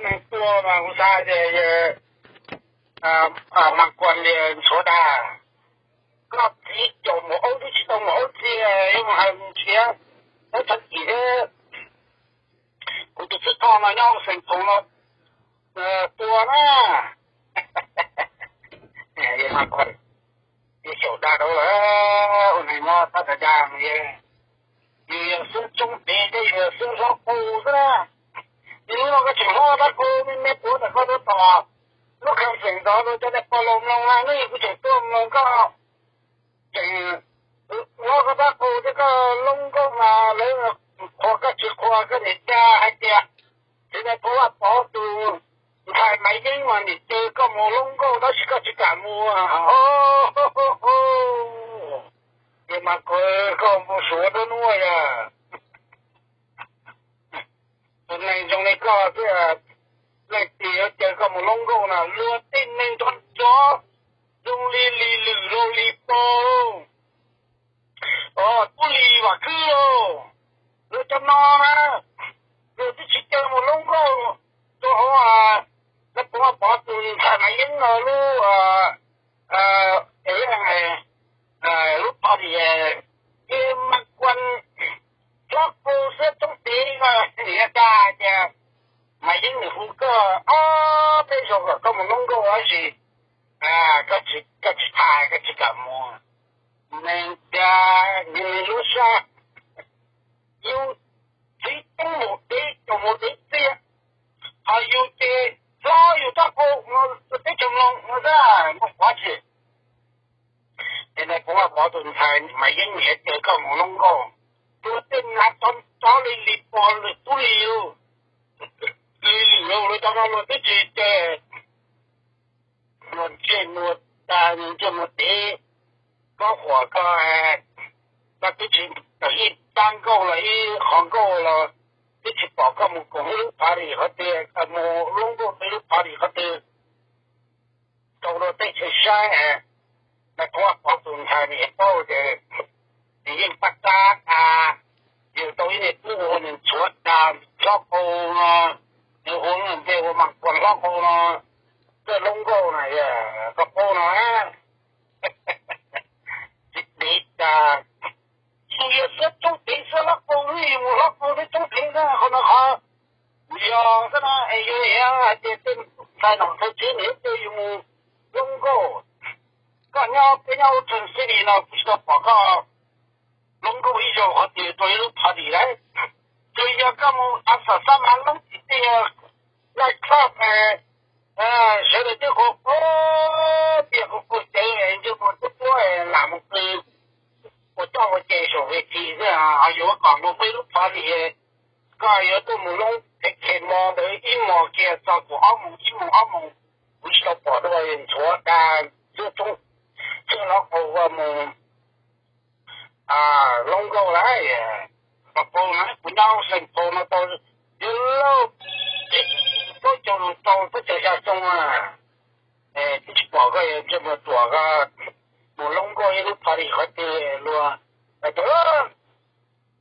Tua mas kuv xav tias yawg Mas Kuam ntxhuav dag, koj txiv caum mus aub twb tsis tau mus aub txiv, yuav mus hais mus nrhiav, muab txhob cim thiab. Kuv tus txwj thoj no nyob Xeem Phoom no tua na. Yawg caum dag rau lawm, ua neeg no tab tom dag mas yus yog xwb tsoob tev thiab yus yog xwb hlob qau xwb na. Yus hnub no koj tseem hlob tab qau me me puav ntawm koj tuaj tom lub khav feem ntawd rau cov niag pog laus mloog na, hnub yog kuv tseem tuaj mloog koj tseem hlob koj tab qau thiab koj loob nkauj mas lawv qhuas koj tsis qhuas koj niam cas hais tias, txiv nais phoo Vaj Pov tus ntxhais Maiv Yeeb mas nim caw koj mus loob nkauj tab sis koj tsis kam mus. Ces mas koj mus suav dua hnub yog tus neeg zoo li koj xwb, leej twg yuav caw koj mus loob nkauj na, luag tej neeg nrov nrov zoo li Lis Lwm los Lis Pog, Tub Lis Vam Khwb los, luag cov no na, luag twb tsis caw mus loob nkauj rau hauv nais phoo Vaj Pov tus ntxhais Maiv Yeeb no lub lub party. Ces Mas Kuam hlob qau xwb tsoob tev no, nim dag tias Maiv Yeeb nws hu koj ob peb zaug kom koj mus loob nkauj tab sis koj tsis tham koj tsis kam mus. Neeg cas nws lub sab, yus txiv tsoob mus dev caum mus dev txias, ho yus ces hlob yus tab qau mus teb chaws mloog no xwb, mus qhov tsis. Ces nais phoo Vaj Pov tus ntxhais Maiv Yeeb niam caw koj mus loob nkauj, luag tej nav tsov tsov li Lis Pog Tub Lis, Lis Lwm los luag cov no luag twb tsis caw, luag ntsej muag tag ntsej muag dev, koj huam koj, koj twb tsis tawm ib rab nkauj los ib qho nkauj los twb tsis pom koj mus koom ib lub party qhov twg, mus loob nkauj ib lub party qhov twg rau luag tej tsis saib. Nais phoo Vaj Pov tus ntxhais nws paub tias nws yeej paj tsab tas, yus tau ib niag tub ua nws ntxhuav tas hlob qau no, nws hu nws ntej ua Mas Kuam hlob qau no, koj loob nkauj na, koj paub no. Tsis dev tas, yus yog xwb tsoob tev xwb hlob qau, yus mus hlob qau xwb tsoob tev xwb, qhov no qhov yog xwb na, yus hais tias tej ntxhais nom ntxhais tsev nws caw yus mus loob nkauj, koj nyob peb nyob Washington City no kuv tsis tau pom koj loob nkauj ib zaug qhov twg rau ib lub party lawm. Tsuas yog koj mus a xam xab mas loob tib tej night club, sawv daws twb quaj quaj tias quaj quaj cawv ntsej muag tuab tuab lam mus pw ua coj ua ces saum vaj thim xwb, ho yus kom mus peb lub party, koj yuav tuaj mus loob pem khes mos ntawd ib mos kiag txog kuv ob moos ib moos ob moos, kuv tsis tau pom dua ntxhuav dag xwb tsoob, xwb hlob qau mus loob nkauj lawm. Mas pau na kuv nyob Xeem Phoom no tau yuav lauj, plaub caug lus tau plaub caug xya xyoo, twb tsis pom koj ntsej muag ruam koj mus loob nkauj ib lub party qhov twg luag hais tias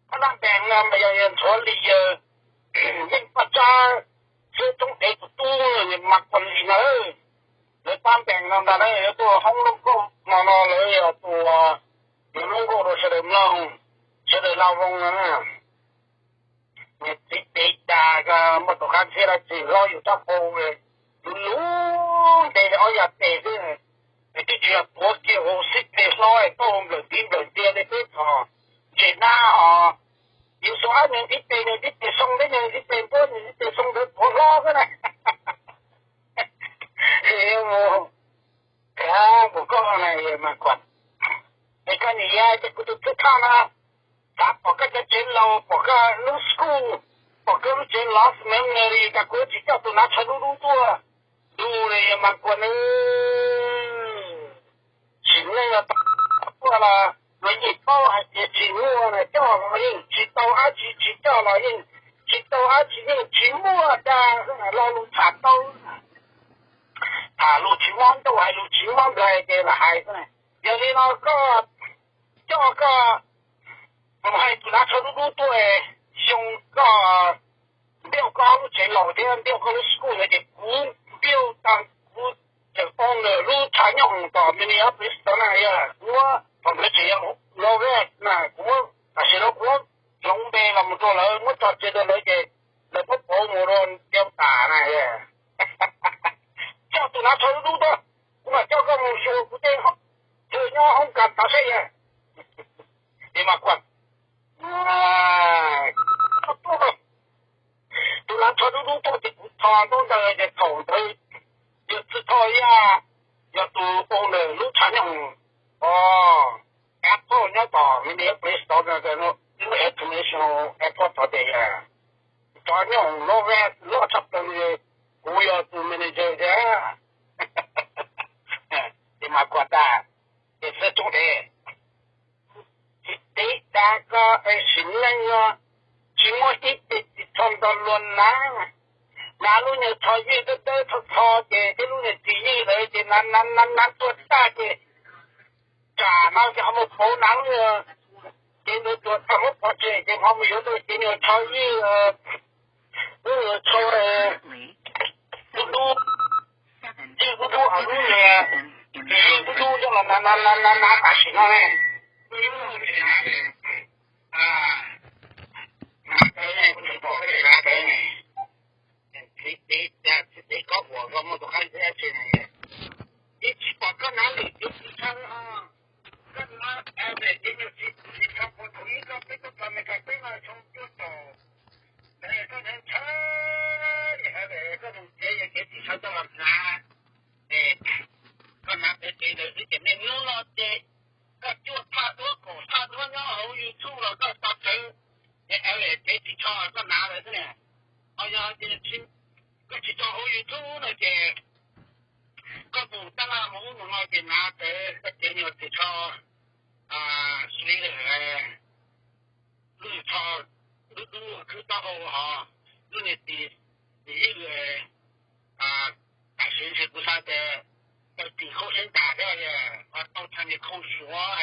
pab nab npees no mas yog ntxhuav li yawg yeej paj tsab xwb tsoob tev tus tub Mas Kuam Lis na. Lawv pab npees no ntag na, yuav tuaj hoob lub nkauj no no lawv yog tus yuav lub nkauj rau sawv daws mloog, sawv daws lao voo no na. Niag txiv dev cas muaj tus qab ntxhiab dab tsi hlob yus rab qau, yus lub ntev li ob yas tes xwb, nws twb tsis yog tuav kiag hauv xib peg hlob es tau nplawm tiv nplawm ntia li peb txhom ntses nab os. Yus xuas ab nws ntiv tes, nws ntiv tes xoo, nws ntiv tes npuab, nws ntiv tes xoo ntawd tuav hlob xwb na. Mus kav mus koj na Mas Kuam, es koj nim hais tias kuv tus tub thaj no, xav pom koj cov tsev laus, pom koj lub school, pom koj lub tsev lost memory tas kuv tsis coj tus nav tsho dub dub tuaj. Ntuj li Mas Kuam na, tsim nyog los tuaj los luag yeej paub hais tias tsis muaj na, coj los yeej tsis tau dab tsi, tsis coj los yeej tsis tau dab tsi, yeej tsis muaj dag xwb, lo lus tham tau, tham lus tsis mob ntuj hais lus tsis mob nplaig ces lam hais xwb. Yog li no koj coj koj mus hais tus nav tsho dub dub tuaj, xyoo koj ntiaj koj lub tsev Ces laus thiab ntiaj koj lub school no ces kuv ntiaj tag kuv tseem owner lub tshav nyooj tom Minneapolis tod na yog kuv muab thaum ntawd tseem yog Logan na kuv muab tam sim no kuv muab hloov npe los mus rau lawv muab tso tseg rau lawv ces lawv muab pauv mus rau Delta na. Coj tus nav tsho dub dub tuaj, kuv mam coj koj mus xyuas kuv tej chaw nyob hoob kas tod seb yog. Es mas kuam, tus nav tsho dub dub tuaj ces kuv tho ntaub ntawv ces thaum ntawd yog Txwj Thoj Yaj, yog tus owner lub tshav nyooj, o, Apple nyob tom Minneapolis tod, lub International Airport tod ces tshav nyooj loj, loj tshaj plaws, kuv yog tus manager thiab. Ces mas kuam tas, ces xwb tub dev, tsis teb dab koj es sim neej no tsis muaj ib teg ris tsho nrog luag nav. Nav lub nyuag tsho ywj dawb dawb txho txho ces thiab lub niag ris ywj lawm ces nav nav nav nav tuag tag ces tsam no ces ho mus pauv nav lub nyuag, ces ntawd tuag tag muab pov tseg ces ho mus yuav tau cev nyuag tsho ywj, lub nyuag tsho dub dub, ywj dub dub hauv lub nyuag, ris ywj dub dub coj los nav nav nav nav nav tam sim no ne. Txiv dev, txiv dev koj uas koj muaj tus qab ntsej dab tsi ne? Ib tsis pom koj nav lwm tus txiv tsho, koj nav cev nyuag txiv tsho puag thaum ub koj peb tuaj plas Meskas peb no tshau tuaj txog, koj nav ntshaw, koj mus txiav yog kev txiv tsho coj los hnav, koj nav pem pem ntawd xwb ces niaj hnub no ces koj cuaj thaj duab kaum thaj duab nyob hauv YouTube los koj tau txawv, es kev txiv tsho koj nav lawm xwb ne. Ho yog tias koj tsis tso hauv YouTube no ces koj mus tab laj mus ub mus no ces nav txawv koj cev nyuag txiv tsho sliv lawm, lub tsho dub dub khwb taub hau hos lub niag tis tis ib, tam sim ntsis kuv xav tias tawg tim khau siab ntas thiab, ho tau txhais niag khau suav,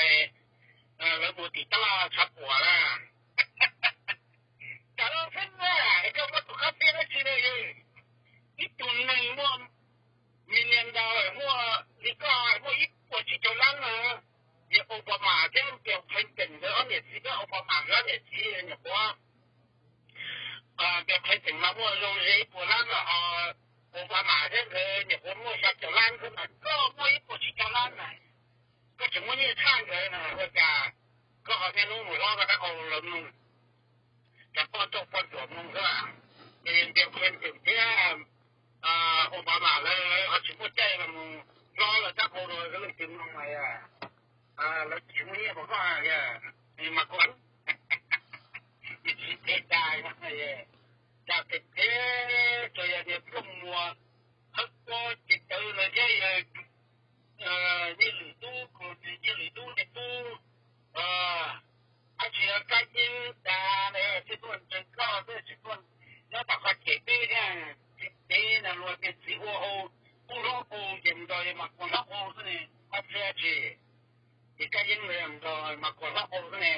lawv mus tim tab laj tshav puam lawm. Cas lub xeeb na, koj muaj tus qab ntsej dab tsi na yog? Ib tug neeg muaj million dollar, muaj li koj muaj ib puas tsib caug lab na, yog Obama thiab Bill Clinton nkawd ob niam txiv, thiab Obama nkawd ob niam txiv nyuam qhuav, Bill Clinton mas muaj zoo ze ib puas lab no, Obama thiab nkawd nyuam qhuav muaj xya caum lab xwb mas koj muaj ib puas tsib caug lab na, koj tseem muaj nyiaj tshaj nkawd na, ua cas koj ho niaj hnub mus hlob koj dab qau lawv mloog, cov poj ntsuam poj ntsuam mloog xwb. Ces Bill Clinton thiab Obama lawv ho tsis muaj caij los mus hlob lawv dab qau rau leej twg mloog mas, lawv tsis muaj nyiaj pom koj mas kuv tsis teb tas, cas tes teb tsuas yog niag pluaj muas hawb pob ces tawv lawv thiab, nyiaj lwm tub, kuv txiv nyiaj lwm tub niag tub, ab tsis yog Kab Yeeb tas, tsis tuaj ntseeg koj, tsis tuaj nyob tau qhov cem peb thiab. Txiv teb na luag tias txiv ua hau, tub hlob qau ces mus nrog yawg Mas Kuam hlob qau xwb ne, qhov txhia tsis, ces Kab Yeeb nrog Mas Kuam hlob qau xwb ne.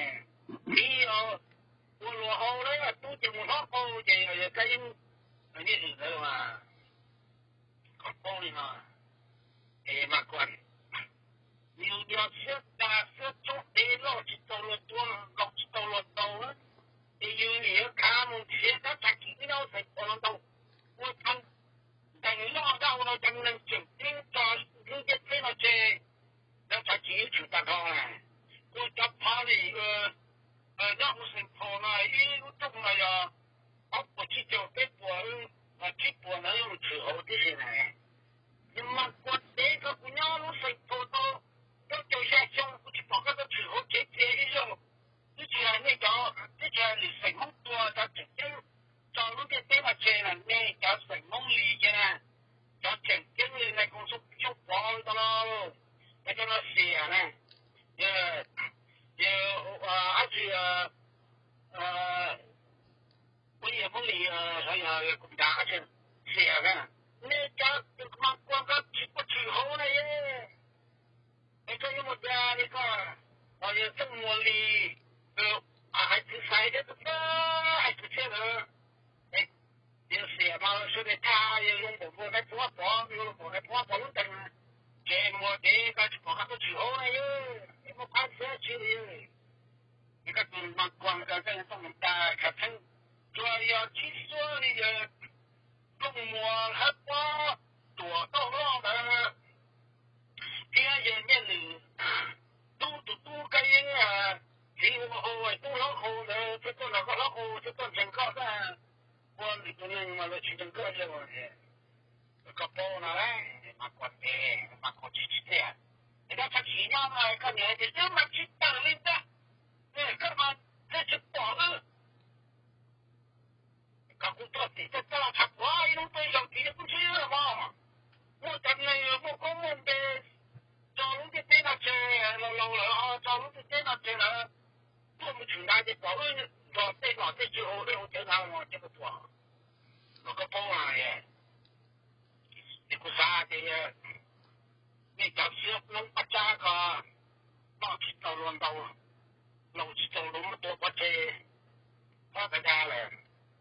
Txiv ua luag hau lawm tub ces mus hlob qau ces yog Kab Yeeb nyiaj lwm ntawd mas, qhov paub li no. Es Mas Kuam, yus yog siab dag siab tshoob dev loj tsis tau luag tua, nkaus tsis tau luag ntaus, ces yus nim yuav khav mus nrhiav dab tshaj kim nyob Xeem Pos no ntaus, ua tau ntees loj dab ua no cov neeg tseem ceeb tso lub ntiaj teb no tseg, dab tshaj kim ib tshwm tag nrho na. Kuj cov phov li nyob hauv Xeem Pos no ib lub rooj no yog ob puas tsib caug peb puas, tsib puas ntawd yuav mus tshwm hauv tib si na. Yog Mas Kuam dev koj kuv nyob lub Xeem Pos tau plaub caug xya xyoo kuv tsis pom koj tuaj tshwm hauv tsev txias ib zaug. Twb tsis hais nej cov, twb tsis hais lwm xeem Hmoob tua cov tseem ceeb tso lub ntiaj teb no tseg na, nej cov xeem Hmoob Lis ces na, cov tseem ceeb li nais koom Xyooj Pov tau los, es tau los xiam na, ces ab tsi ua yam Hmoob Lis los yog koom dav xiam na, nej cov Mas Kuam koj tsis tuaj tshwm hauv na. Es koj yuav mus tias li koj, los yog Txooj Muas Lis, hais txwv Xais thiab tus hais txwv Txhiab ntawd, es Yog xiam mas sawv daws thaj yog zoo npaum npua nqaij puab pov, zoo npaum nqaij puab pov lub ntees, ces muag ces koj tsis pom qab tuaj tshwm hauv na yog, muaj phab xwab tsis li. Koj tus mas kuag koj yeej tooj mus tas khav theeb, tsuas yog tsis xuab li yog nplooj muas hab pob tuam tauj loj ntawd thiab yog Nyiaj Lwm tub tus tub Kab Yeeb, txiv hu hu tub hlob hu ntawd thiab tuaj nrog koj hlob hu thiab tuaj ntseeg koj xwb, ua lwm tus neeg mas luag tsis ntseeg koj li. Koj paub no mas kuv tes mas kuv tsis tsis tiag, es koj txhob tsis nyob no koj niam tias twb mas tsis tawm li ntag, koj mas thiaj tsis pom wb. Koj kuj tuaj tim toj toj tshaj kuv ib lub peb zaug tid kuj ntsib mog. Muaj cov neeg muaj koob muaj npe tso lub ntiaj teb no tseg, laus laus lawm ho tso lub ntiaj teb no tseg lawm, tuaj mus tshwm ntawd ces pom wb nrog tej nom tej tswv hu dej hu cawv ntawd ces kuv tuaj. Los koj paub no, ces kuv xav tias nej cov xiab noob paj tsab ko noj tsis tau luag ntau, laus tsis tau luag muab tua pov tseg, pab tas dag lawm,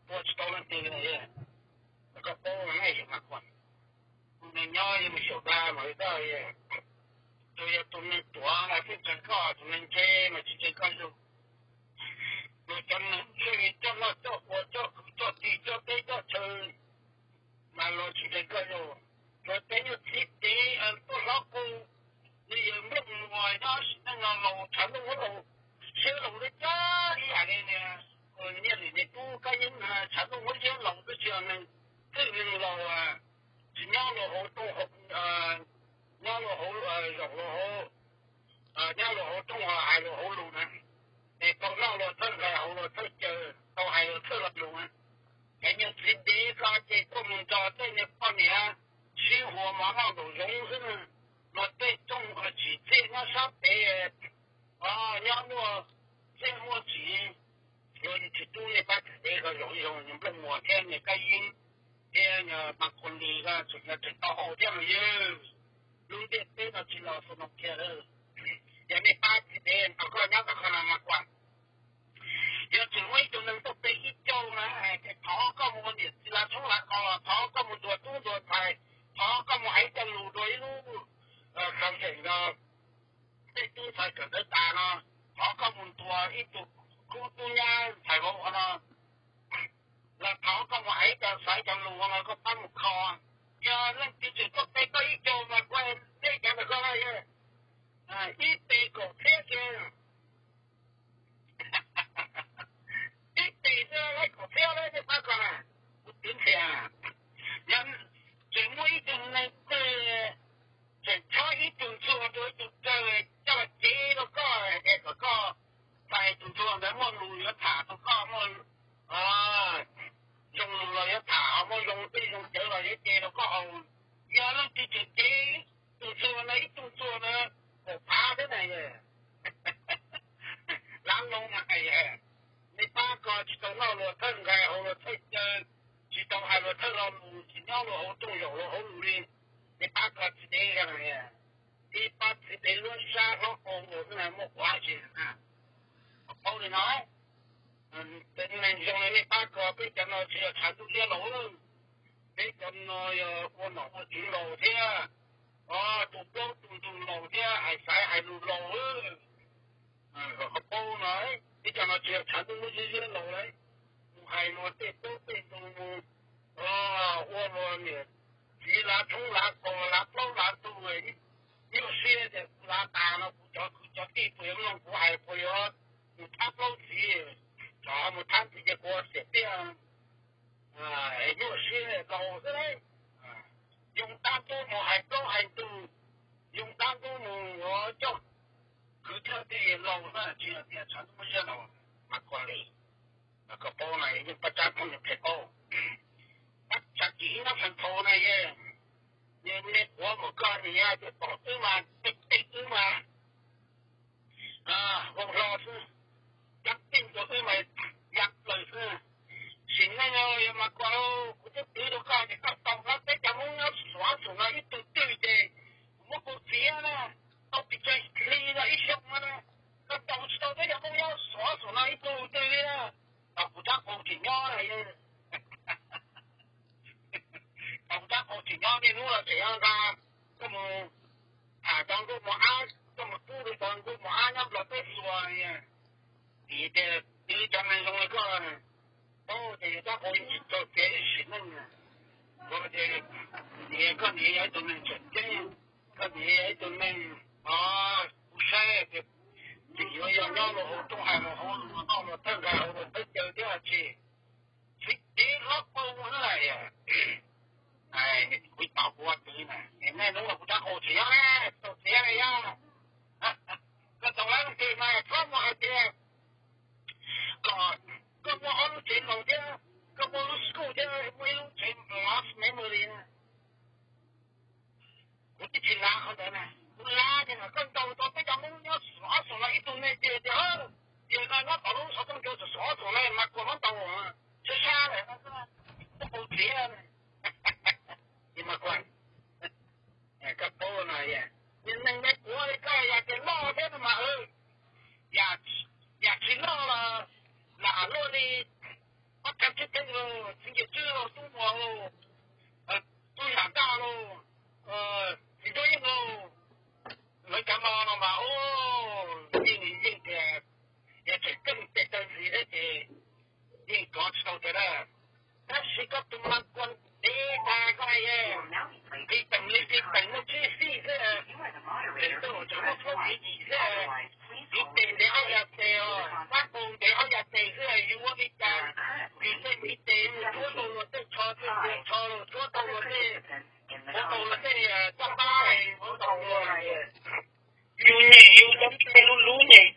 tua tsis tau leej twg li. Los koj paub nej yog mas kuv, tus neeg nyob yog mus xyaum dag mas li koj, tsuas yog tus neeg tuav mas thiaj ntseeg koj, tus neeg ntse mas tsis ntseeg koj yug. Luag cov neeg ntse coj noj coj ua coj kwv coj tij coj teb coj chaw mas luag tsis ntseeg koj yug. Luag tej nyuag txiv dev tuaj hlob kuj, nws yog nplooj muas nyob sim neej no laus tshav ntuj muab laus siab laus li cas ib yam li niag Nyiaj Lwm niag tub Kab Yeeb tshav ntuj muab siab laus twb tsis yog neeg, twb yog neeg laus tsis nyob luag hauv rooj, nyob luag hauv, zaum luag hauv, nyob luag hauv rooj hais luag hauv lus na, es tau noj luag thawj nqaij haus luag thawj cawv tau hais luag thawj lo lus na. Es nyuag txiv dev ko ces tuaj mus nrog tej niag poj niam sib huas mov noj nraum zoov xwb na. Luag tej rooj tsim txiaj nyob sab pem, nyob muaj txiaj muaj tsim, luag tsis tub nej pab txiv dev ko zoo zoo, nplooj muas thiab niag Kab Yeeb thiab niag Mas Kuas Lis ko tseem yog tseem tau haus thiab mas yog lub ntiaj teb no tsis los xu no kiag. Yog nej pab txiv dev nrog koj nyob tom qhov no mas kuam, yog tseem muaj ib tug neeg tuaj pe ib caug na, ces thov koj mus ua niam txiv lav tshoob lav kos los thov koj mus ntuas tub ntuas ntxhais, thov koj mus hais cov lus dua ib lub xeem no, tej tub ntxhais kawm ntawv tas no, thov koj mus ntuas ib tug khub tub nyab ntxhais vauv qhov no, los thov koj mus hais cov xaiv cov lus no koj pab mus kho. Yog leej twg tseem tuaj pe koj ib caug mas kuv tej cov ntawm koj ib pe kaum txhiab kiag, ib pe xwb laib kaum txhiab lawm nej pab koj na. Kuv twv ntxias, yog tseem muaj ib tug neeg twg tseem chob ib tug ntxuag rau ib tug kawg coj los cev rau koj es kom koj txais tus ntxuag ntawd muaj lus yuav tham rau koj, muaj zoo lus los yuav tham, muaj zoo tej zoo cawv los yuav ce rau koj haus. Yog leej twg tseem cev tus ntxuag no ib tug ntxuag no kaum phav thiab na, lav loo mas hais, nej pab ko tsis tau noj luag thawj nqaij haus luag thawj cawv, tsis tau hais luag thawj lo lus, tsis nyob luag hauv rooj zaum luag hauv lus li. Nej pab ko txiv dev, ib pab txiv dev luab sab hlob qau ua xwb na, muaj quav tsis paub li no. Tej neeg zoo li nej pab ko peb cov no tsis yog tshav ntuj liab laus, peb cov no yog ua nom ua tswv laus thiab, tu plaub tu ntug laus thiab, hais xaiv hais lus laus. Kom koj paub no, peb cov no tsis yog tshav ntuj liab laus lawm, mus hais luag tej plaub tej ntug mus, ua luag niam txiv lav tshoob lav kos lav plaub lav ntug, nyuaj siab tias kuv lav tas no kuv cov kwv cov tij puas yuav mloog kuv hais, puas yuav mus thab plaub txiv, tsom mus thab txiv ces kuv xiam tiaj. Nyuaj siab tau xwb lauj. Yoo tab tub mus hais plaub hais ntug, yoo tab tub mus ua coj kwv coj tij laus na, tsis yog tias tshav ntuj liab laus mas koj li. Koj paub na, yeej pab tsab phooj ywg phem paub. Pab tsab kim ib hnub feem thaum na, yog nej quav npaum koj ni, yog tias pom wb mas tej wb mas vau hlo xwb, cab tej rau wb mas ya plaws xwb. Sim neej no yog mas kuv, kuv twb twv rau koj ces koj tau qab peb cov Hmoob nyob Suav Xum no ib tug twg ces kuv muab kuv txiav na, tau pes tsawg hli no ib xyoos no na, koj tau tsis tau peb cov Hmoob nyob Suav Xum no ib tug twg li na, tau kuv rab qau tseem nyob na. niaj hnub los tseem nyob nrad, koj mus tham cov nkauj mos ab, koj mus pub rau cov nkauj mos ab nyob Nplog teb xwb. Vim tias twb cov neeg zoo li koj paub tias yus tab ua tsis tau kev sim neej, ces koj niam yog ib tug neeg tseem ceeb, koj niam yog ib tug neeg kuv saib tias tseem yuav yog nyob rau hauv rooj hais los hauv noj los thawj nqaij hauv los thawj caw thiab tsis txiv dev hlob pau xwb. Kuv tau kuv ua txiv na, nej hnub no kuv rab qau txiv tau txiv yog koj tau lab lub tsev mas txhob muaj hais tias kom koj muaj ob lub tsev nkaus thiab, koj muaj lub school thiab muaj ib lub tsev los memory na. Kuv twb tsis lav qhov ntawd na, kuv lav tias kom koj ntaus tau peb cov Hmoob nyob Xov Xoom no ib tug nej tias tias, tias no nyob tom lub xov tooj cua Xov Xoom no mas kuv muab ntaus sab sab lawm, koj qau txiv mas kuv koj paub no, niag neeg me puav li koj yam tias loj thiab no mas, yam tsis loj los lam luaj li ob rab tsheb teeb los txiv nkias tswb los tub muas los tub yam daj los txiv duab yeej los, lawv cov no no mas yeej yeej tias yog tseem keej tes taw ntxiv thiab ces yeej kov tsis tau tiag dab. Tab sis koj tus mas kuas dev tas koj nqis teem li nqis teem muaj tsib fij xwb, tseem tuaj tseem muaj txhuab txiv yim xwb, txiv tes ntev ob yas tes os, pab qau ntev ob yas tes xwb, yus ua li cas yus tej ntiv tes mus tsuab tau luag tej tsho, tej ntiv tsho los tsuab tau luag tej, tsuab tau luag tej caj npab, tsuab tau luag. Yus nyem yus cov ntiv tes luv luv nyem,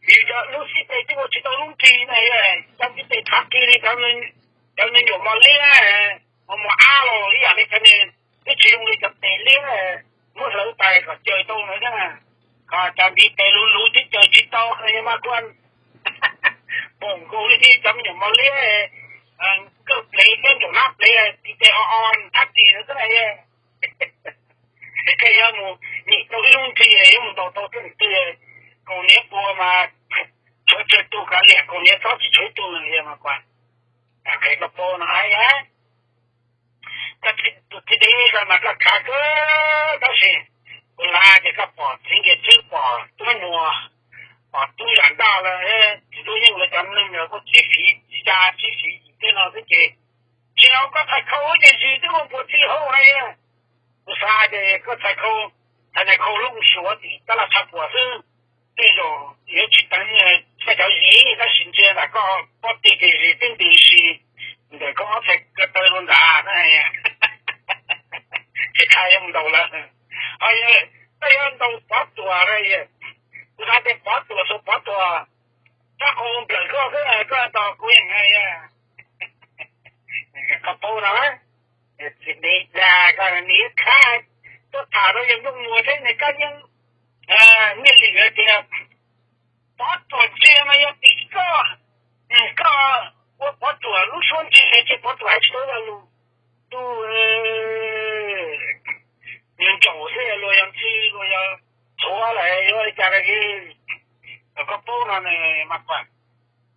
vim cov lub xib tes twb ua tsis tau lub nrig na, cov ntiv tes thav qis li cov me nyuam mos liab, mos mos ab los ib yam li cov niag twb tsis zoo li cov tes liab muab hlawv tais kom caws tau na, ho cov ntiv tes luv luv twb caws tsis tau no mas kuj poom nkaus li thiab cov me nyuam mos liab, nkawj plev thiab ncaum nab plev, ntiv tes o o thab ris no xwb na. Es koj yuav mus nyem tau ib lub nrig yuav mus ntaus tau tej twg, kaus hniav pua mas tshuav tsawg tug kav liam, kaus hniav txob tsis tshuav ib tug li mas kuv qhia koj paub no. Koj tus txiv dev koj mas koj khav kawg, tab sis kuv lav tias koj pom txiv nkias tswb, pom tub muas, pom tub yam daj lawm, txiv tub yeej lawv cov neeg los kuj tib fiv tib ca tib fiv yim tej no xwb ces tsis yog koj txhais khau ces tsis twb ua puas txij hauj na. Kuv xav tias koj txhais khau, txhais niag khau looj suav tim tab laj tshav puam xwb, tej zaum yuav tsis teev koj cov zis, tab sis ntsia ntawm koj pob tw ces zis twb ntws si ntawm koj ob txhais ko taw rau ntawd na. Tsis qha yuav mus ntaus lawm. Ho yog koj yuav ntaus Pov Tuam, kuv xav tias Pov Tuam xyov Pov Tuam rab qau nplawm koj xwb koj tos kuv yeej hais. Koj paub no, txiv dev dag koj nim ib khab tuaj tham rau yawg Nkauj Muas thiab nws kab yeeb Nyiaj Lim hais tias Pov Tuam ntsia mas yog tim koj, koj ua Pov Tuam lub suab ntsia ces Pov Tuam hais tsis tau lo lus, tus nws ntsaum xwb, luag yog ntxhw luag yog txhuav lawm yuav li cas los, koj paub no mas kuv,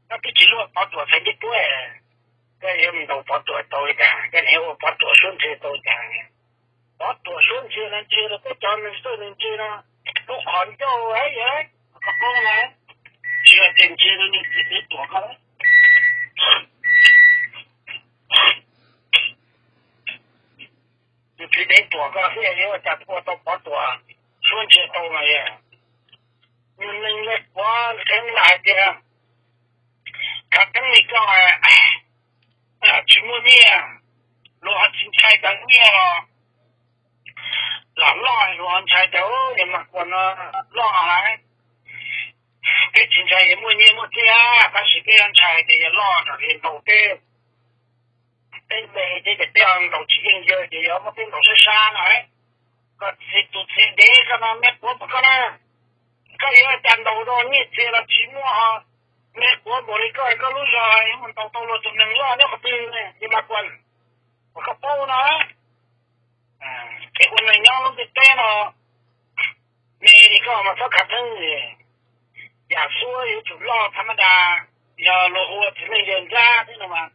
koj twb tsis luaj Pov Tuam txhais ncej puab, koj yuav mus ntaus Pov Tuam tau li cas, koj nim ua Pov Tuam suab ntsia tau li cas? Pov Tuam suab ntsia no ntsia rau peb cov neeg xwb, neeg ntsia no lub qhov ncauj yog koj paub na, tsis yog tias ntsia rau nws txiv dev Tuam koj. Nws txiv dev Tuam koj xwb yuav ua cas ua tau Pov Tuam suab ntsia tau mas. Nws neeg me puav kheev lam hais tias khav theeb li koj tsis muaj nyiaj, luag ho tsis ntshai cov nyiaj los loj, luag ho ntshai cov niag mas kuas no loj lawm. Peb tsis ntshai yog muaj nyiaj muaj txiaj, tab sis peb yuav ntshai tias yog loj raws li ntaus peb, peb npe thiab ces peb ntaus tsis yeej yawg ces yog muab peb ntaus sab sab no. Koj txiv, tus txiv dev koj no me puav puas koj na, koj yuav ua cas ntaus rau nyiaj txiag los tsis muaj, me puav npaum li koj, koj lub zog yuav mus ntaus tau luag tus neeg loj nyob qhov twg ne, ces mas kuas, uas koj paub no. Kev ua neeg nyob lub ntiaj teb no, me li koj mas txhob khav theeb, yam suab yuav tsum loj thab mab das, yog luag hu ua txiv neej yawg ntxab thiab no mas.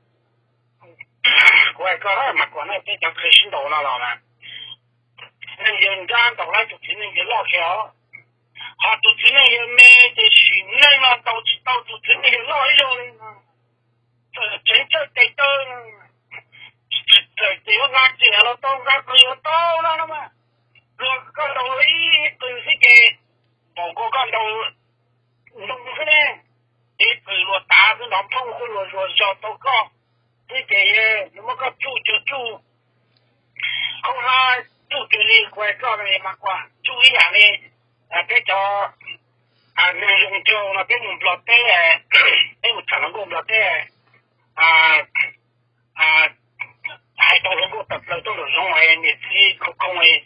Kuv hais koj mas kuv no peb cov qhia sib ntaus los na. Txiv neej yawg nrab ntaus lawv tus txiv neej yawg loj kiag os. Ho tus txiv neej yawg me ces sim neej no ntaus tsis tau tus txiv neej yawg loj ib zaug li. Txawm tseev txawj tes taw, txawm ces yuav hla riam los tau, nqa qws los tau no no mas, luag koj ntaus ib qws xwb ces npaum nkaus koj ntaus ntoo xwb ne. Ib qws luag tav xwb nrov nphooj xwb luag zuag zog tau koj xwb ces nws muab koj tsuj cuag tsuj khaub hlab, tsuj cuag li kuv hais koj no mas kuv tsuj ib yam li peb cov neeg zoo nraug no peb mus Nplog teb, peb mus tham hluas nkauj Nplog teb, hais tau hluas nkauj tawm plaws tuaj nraum zoov, niam txiv khoo khoo, hluas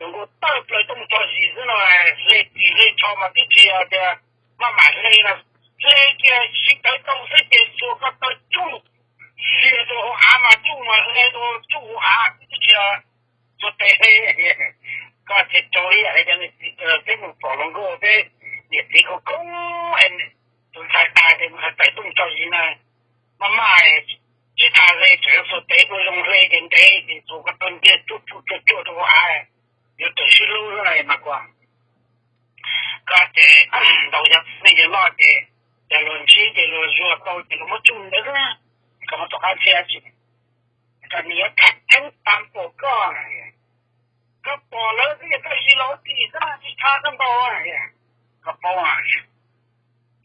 nkauj tawm plaws tuaj mus tso zis xwb no, hle ris hle tsho mas twb tsis yog tias maj mam hle no, hle kiag sib tawv tau xwb ces xuas ko taw tsuj, hle rau hauv av mas tsuj mas hle rau tsuj hauv av twb tsis yog xuas tes hle. Koj ces rau ib yam li cov niam txiv peb mus pom hluas nkauj peb niam txiv khoo khoo, tus ntxhais tas ces mus hais tawm tuaj mus tso zis na, maj maj tsis tas hle tseem xuas tes ua zoo hle ces ntev ces xuas ko taw ntsia tsuj tsuj tsuj tsuj rau hauv av, yuav tawm sib hlub xwb no mas kuv Koj ces ntaus cov txiv neej yawg loj ces, ces luag ntsib ces luag zuag tau ces luag muab tsuj ntawd xwb, koj mus tom qab ntsia tsis, koj nws yuav tham theeb tag npaum koj na. Koj pom lawv xwb ces koj zis los tim xwb tsis tshaj koj ntaus. Koj paub,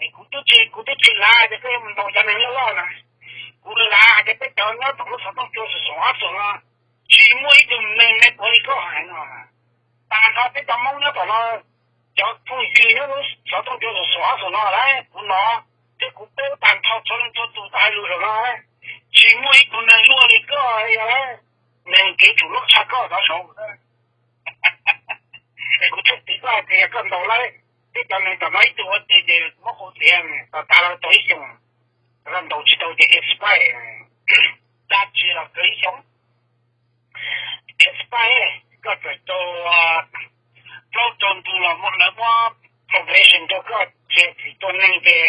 es kuv twb tsis, kuv twb tsis lav tias koj yuav mus ntaus cov neeg loj loj na. Kuv lav hais tias peb cov nyob tom lub xov tooj cua xoom xoom ob xoom no tsis muaj ib tug neeg me puav li koj hais no. Tag nrho peb cov Hmoob nyob tom no, cov phooj ywg nyob lub xov tooj cua xoom xoom ob xoom no lawm kuv hnov thiab kuv paub tag nrho txhua leej txhua tus tau hais lus zaum no, tsis muaj ib tug neeg luaj li koj li os. Neeg kev tsum loj tshaj koj tov saud. Es kuv thiaj tiv koj hais tias koj ntaus lawm, peb cov neeg tom no ib tug ua ke ces muab qau txiav, tos tas los tau ib xyoos, koj ntaus tsis tau ces expire, dab tsi los kawg ib xyoos. Expire, koj txawm tau plaub rau ntu los muab lawv muab probation rau koj tsis yog txim tua neeg ces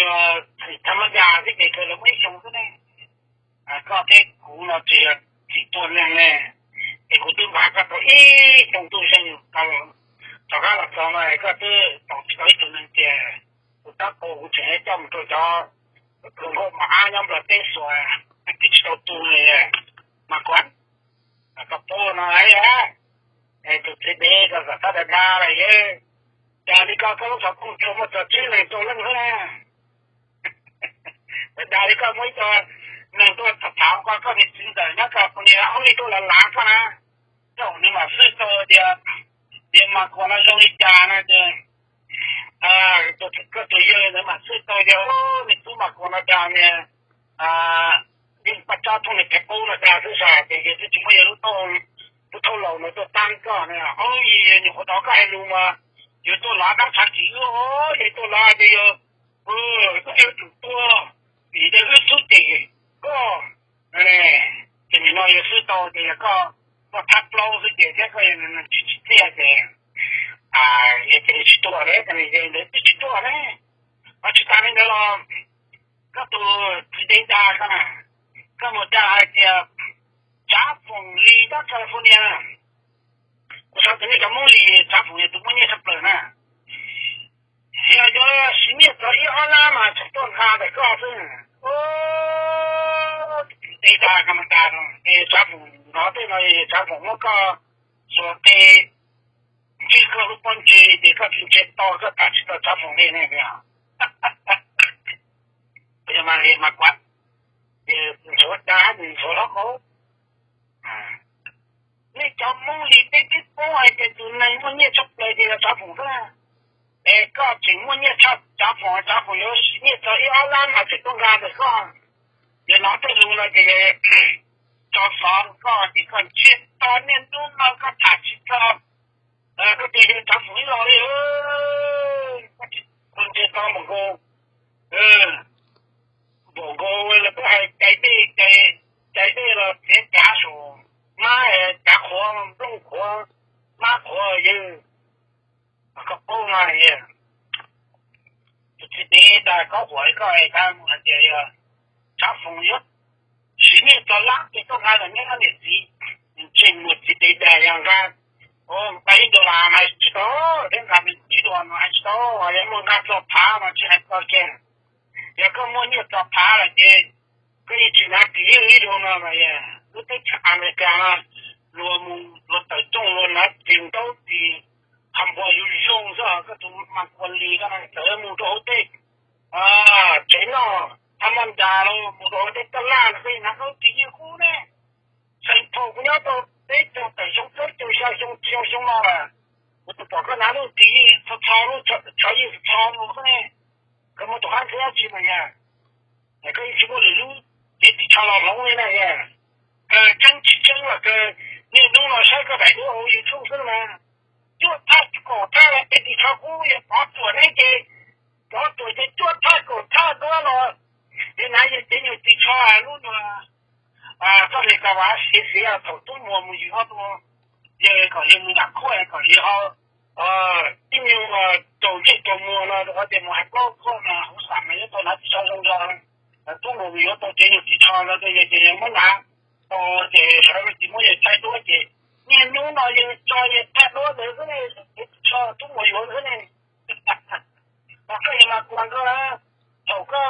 yog txim tham ma ya xwb ces kawg lawv muab ib xyoos xwb ne. Koj thiab kuv no tsis yog txim tua neeg ne. Es kuv twb npaj koj tau ib xyoo ntuj zeeg, rov qab los txog no koj twb tau tsis tau ib tug neeg tiag. Kuv tab tus kuv tseem coj mus rau cov hluas nkauj mos ab nyob Nplog teb xuas, twb tsis tau tu li. Mas kuv, koj paub no, es tus txiv dev koj xam tab dag dag lawm, cas li koj, koj lub xov tooj cua muaj txog tsib leeg rau leej xwb na. Dag li koj muaj ib co neeg tuaj tham tham koj, koj niam txiv ntxawm nyob California, ib tug los lav koj na, koj nws mam xwb tau tias, tias mas kuv no zoo li cas no ces koj tus yawg ntawd mam xwb tau tias, nws tub mas kuv no dag niag yeej paj tsab thooj niag phev qub no dag xwb sas ces yawg twb tsis muaj yawg lub, lub thauj laus no tuaj tab koj ne. Ob yig nyuam qhuav hnov koj hais lus mas yawg tuaj lav dab tshav tsis wb, yawg tuaj lav ces yawg, koj yuav tsum tuag vim tias wb xub cem koj. Ces nim no yawg xwb tau ces yog koj tuaj thab plaub xwb ces thiab koj yog tsis tsim txiaj ces yawg cia li tsis tuaj li, ntawd twb tsis tuaj ne. Ho tsis tas li ntawd los koj tus txiv dev dag koj na, koj mus dag hais tias Tsav Foom Lis nyob California na. Kuv xav tias nej cov Hmoob Lis Tsav Foom Lis tus muaj nyiaj tshaj plaws na. Yog yuav siv nyiaj txog ib ob lab mas tseem tuaj nqa ntawm koj xwb. Txiv dev dag koj mas dag no es Tsav Foom Lis no tej no Tsav Foom Lis muab koj xuas tes ntsib koj lub pob ntseg ces koj tsis ntsia to koj tham tsis tau Tsav Foom Lis ne. Yog mas li mas kuv ntxuav dag nws ntxuav hlob qau. Nej cov Hmoob Lis peb twb paub hais tias tus neeg muaj nyiaj tshaj plaws ces yog Tsav Foom xwb. Es koj tseem muaj nyiaj tshaj Tsav Foom, Tsav Foom yuav siv nyiaj txog ib ob lab mas tseem tuaj nqa ntawm koj. Yog no tej lus no ces tso xov koj ces koj ntsia to niaj hnub no koj tham tsis tau. Koj tus yawg Tsav Foom ib los li, koj ntsia to npaum nkaus, npaum nkaus lawv peb hais cais dej, cais dej los txiav cav saum mab, cav qhuav nplooj qhuav mab qhuav yawg. Koj paub no, tus txiv dev dag koj huam li koj, tab mus hais tias yog Tsav Foom yuav siv nyiaj txog lab ces tuaj nqa ntawm neb ob niam txiv, ntsej muag nqa, nqa ib dollar mas hais tsis tau, thiab nqa ib dollar mas hais tsis tau, yog muaj nqa txog phav mas tsis hais tau kiag. Yog koj muaj nyiaj txog phav lawm ces koj yeej tsis hnav ris ib zaug no mas. Lub teb chaws Amelikas no luag mus luag tawm rooj luag hnav ris ntaub ris qhov npua yuav zoo xwb, koj tus mas kuas lis ko txawm mus rau hauv tej tsev noj thab maj nras los mus rau hauv tej taj laj los koj yeej hnav ntaub ris yeej kub ne. Xeem Phoom kuv nyob rau peb caug tawm xyoo plaub caug xya xyoo xyoo xyoo no lawm, kuv tsis pom koj hnav lub ris txho txho, lub tsho yeej txho mus xwb ne. Koj muaj tus qab ntxwb dab tsi mas yog koj yeej tsis muaj lwm lub cev ris tsho los hloov li na. Kawg tseeb tsis tseeb los kawg, niaj hnub no saib koj daim duab hauv YouTube xwb mas, cuaj thaj kaum thaj los tej ris tsho kub, yog Pov Tuam neb ces, Pov Tuam ces cuaj thaj kaum thaj duab los, ces hnav yawg cev nyuag ris tsho lub nyuag txoj hlua ka vas xiav xiav thaum tub muag mus yuav tua, yawg kom yawg mus nram khuaj kom yawg ho ib nyuag raug ntsej raug muag no rau qhov tias mus hais plaub khuaj mas huv xam mas yuav tau hnav ris tsho zoo zog. Tub muag mus yuav tau cev nyuag ris tsho no rau yawg ces yawg muab hnav tau ces sawv daws tsis muab yawg tshaib duab ces niaj hnub no yawg tso yawg thaj duab ntawd xwb ne, cev ris tsho tub muag yuav xwb ne. Mas koj yog mas kuas koj, thaum koj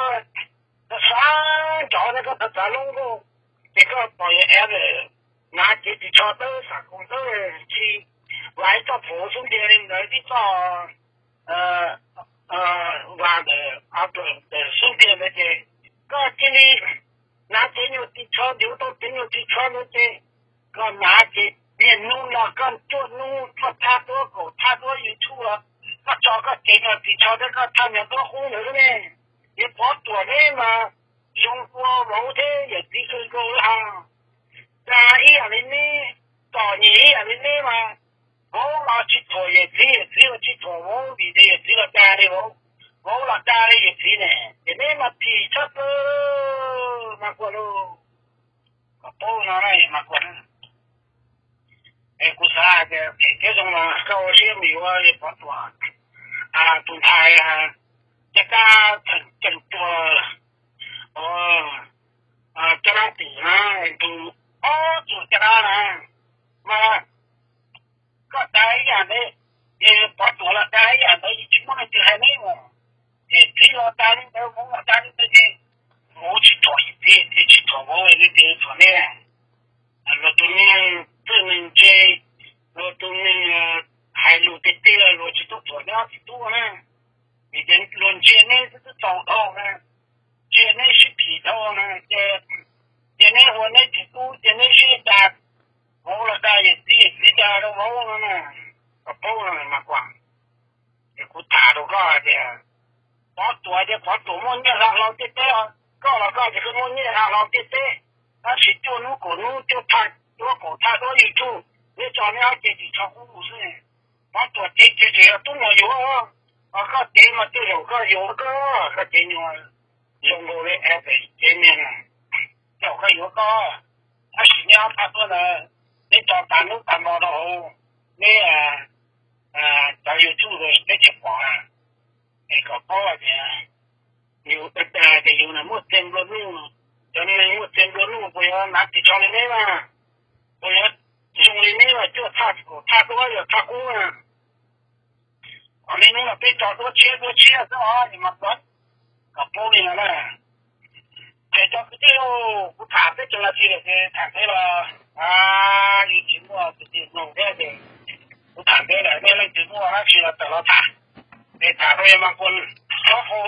xav nrov thiab koj txav txav lub nkauj, ces koj pom yawg ev hnav cev ris tsho dawb xam koos dawb tsis, vas ib txoj phuam xub ntiag li ntawd tib txoj vas ntawm xub ntiag ntawd ces koj cia li hnav cev nyuag ris tsho, ntiav tau cev nyuag ris tsho ntawd ces koj hnav ces niaj hnub no koj cuaj hnub cuaj thaj duab kaum thaj duab YouTube, koj tso koj cev nyuag ris tsho thiab koj thaj nyuag duab qub ntawd xwb ne. Ces Pov Tuam neb mas zoo ua vauv thiab yawm txiv kawg nkaus li ha. Dag ib yam li neb, txom nyem ib yam li neb mas, vauv los tsis thuam yawm txiv, yawm txiv los tsis thuam vauv vim tias yawm txiv los dag li vauv, vauv los dag li yawm txiv ne. Ces neb mas phim tshaj plaws mas kuas lauj. Kom paub no mas kuas. Es kuv xav hais tias phem thiab zoo mas koj ua siab mus yuav Pov Tuam tus ntxhais caj dab theem ceem tuag caj dab tim na, tus ob tug caj dab na, mas koj dag ib yam ntawd, ces Pov Tuam los dag ib yam ntawd, yeej tsis muaj leej twg hais neb os. Ces txiv los dag li ntawd, vauv los dag li ntawd ces vauv tsis thuam yawm txiv, txiv tsis thuam vauv, li tias thuam neb. Luag tus neeg txawj neeg ntse, luag tus neeg hais lus tiag tiag luag tsis tub thuam neb ob txiv tub na. Vim tias luag ntsia neb twb txaus dhau na, ntsia neb sib phim dhau na, ces cia neb ua neb txiv tub, cia neb sib dag, vauv los dag yawm txiv, yawm txiv dag rau vauv no na. Kom paub no mas kuas. Ces kuv tham rau koj hais tias, Pov Tuam ces Pov Tuam muaj nyiaj hla hlau ntiaj teb os, koj los koj ces koj muaj nyiaj hla hlau ntiaj teb, tab sis cuaj hnub kaum hnub cuaj thaj duab kaum thaj duab YouTube, neb tso neb ob cev ris tsho kub mus xwb. Pov Tuam cev ces tseem yog tub muag yuav, ho koj cev mas tej zaum koj yuav koj, koj cev nyuag zoo nkaus li es pem cev niag na, tej zaum koj yuav koj. Tab sis neb ob thaj duab ntawd, neb tso tas hnub tas hmo rau hauv neb cov YouTube peb tsis pom na. Es kom paub hais tias yus dag tias yus muaj txiag nplua nuj, cov neeg muaj txiag nplua nuj puas yuav hnav ris tsho li neb mas, puas yuav zoo li neb mas cuaj thaj kaum thaj duab yog thaj kub na. Qhov niaj hnub no peb tso duab tshiab duab tshiab xwb os, es mas kom paub li no na. Ces cov kwv tij, kuv tham peb tug no tsis lawm ces tham peb los, yus tsis muaj kwv tij mloog thiab ces kuv tham peb lawm, nej leej twg muaj dab tsi los tawm los tham. Es tham rau yog mas kuas txhob hau